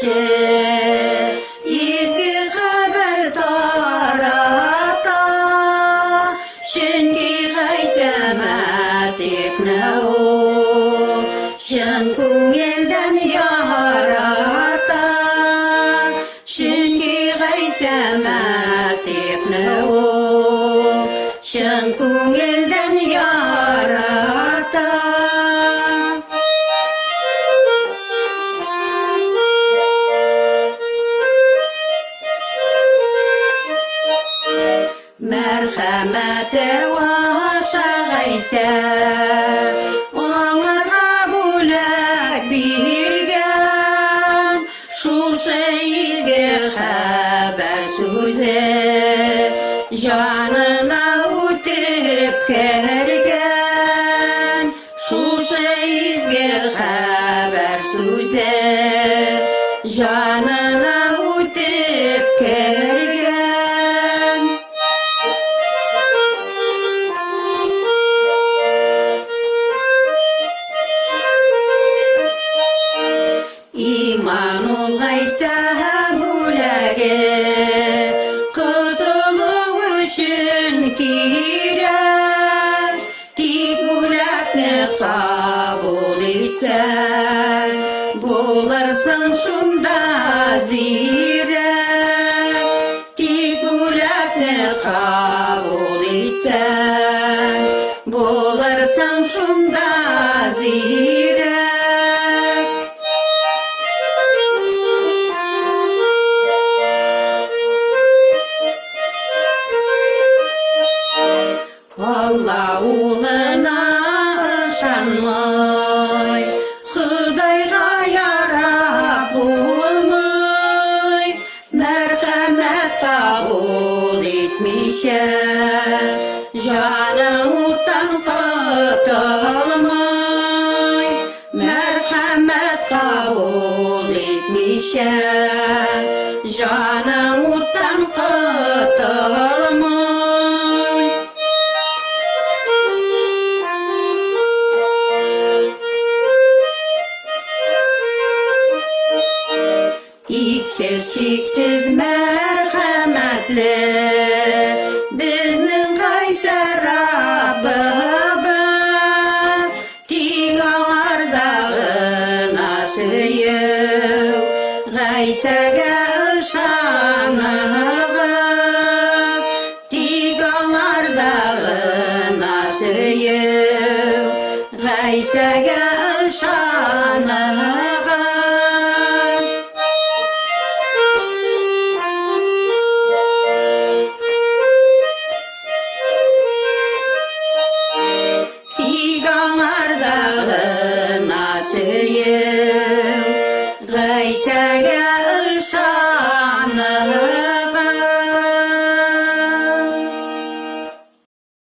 Илче изге хәбәр тарата, чөнки Гайсә Мәсихне ул чын күңелдән ярата. Чөнки Гайсә Мәсихне ул чын күңелдән ярата. Мәрхәмәте аша Гайсә аңарга бүләк биргән. Шушы изге хәбәр сүзе җанына үтеп кергән. Шушы изге хәбәр сүзе җанына үтеп кергән. Иман ул Гайсә бүләге, котылу өчен кирәк. Тик бүләкне кабул итсәң, булырсың шунда зирәк. Тик бүләкне кабул итсәң, булырсың шунда зирәк. Алла улына ышанмый, Ходайга ярап булмый, Мәрхәмәт кабул итмичә, Җаның уттан котылмый. Мәрхәмәт кабул итмичә, Җаның уттан котылмый. Иксез-чиксез мәрхәмәтле безнең Гайсә Раббыбыз, тик аңарда гына сөю, Гайсәгә ышаныгыз, тик аңарда гына сөю, Гайсәгә ышаныгыз.